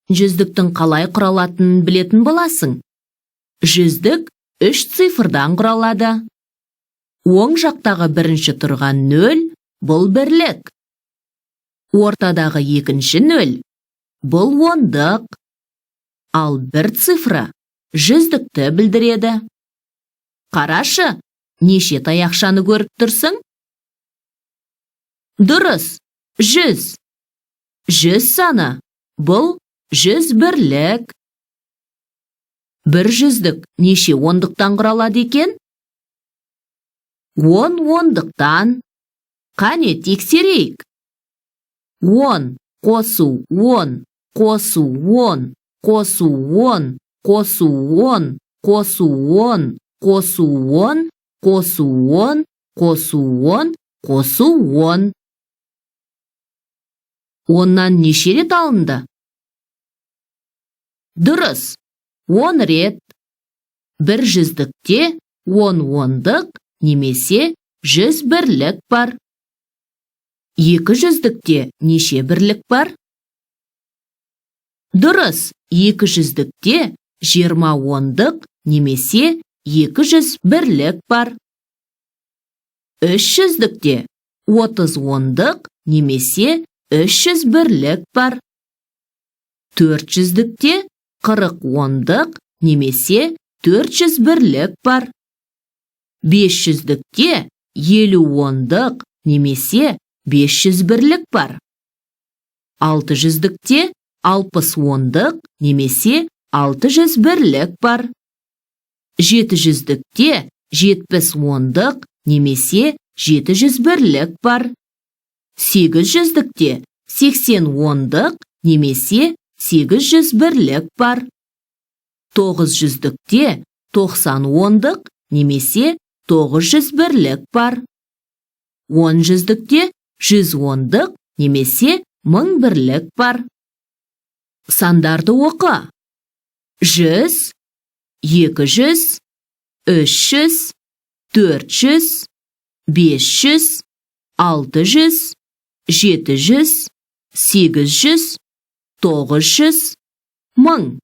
Жүздіктің қалай құралатынын білетін боласың. Жүздік үш цифрдан құралады. Оң жақтағы бірінші тұрған нөл – бұл бірлік. Ортадағы екінші нөл – бұл ондық. Ал бір цифры жүздікті білдіреді. Қарашы, неше таяқшаны көріп тұрсың? Дұрыс, 100. 100 саны – бұл 100 бірлік. Бір жүздік неше ондықтан құралады екен? 10 ондықтан. Қане, тексерейік. 10 қосу 10 қосу 10 қосу 10 қосу 10 қосу 10 қосу 10 қосу 10 қосу 10 қосу 10. Оннан неше рет алынды? Дұрыс, 10 рет. Бір жүздікте 10 ондық немесе 100 бірлік бар. Екі жүздікте неше бірлік бар? Дұрыс, екі жүздікте 20 ондық немесе 200 бірлік бар. Үш жүздікте 30 ондық немесе 300 бірлік бар. Төрт жүздікте 40 ондық немесе 400 бірлік бар. Бес жүздікте 50 ондық немесе 500 бірлік бар. Алты жүздікте 60 ондық немесе 600 бірлік бар. Жеті жүздікте 70 ондық немесе 700 бірлік бар. Сегіз жүздікте 80 ондық немесе 800 бірлік бар. Тоғыз жүздікте 90 ондық немесе 900 бірлік бар. 10 жүздікте 100 ондық немесе 1000 бірлік бар. Сандарды оқы. 100, 200, 300, 400, 500, 600, 700, 800, 900, 1000.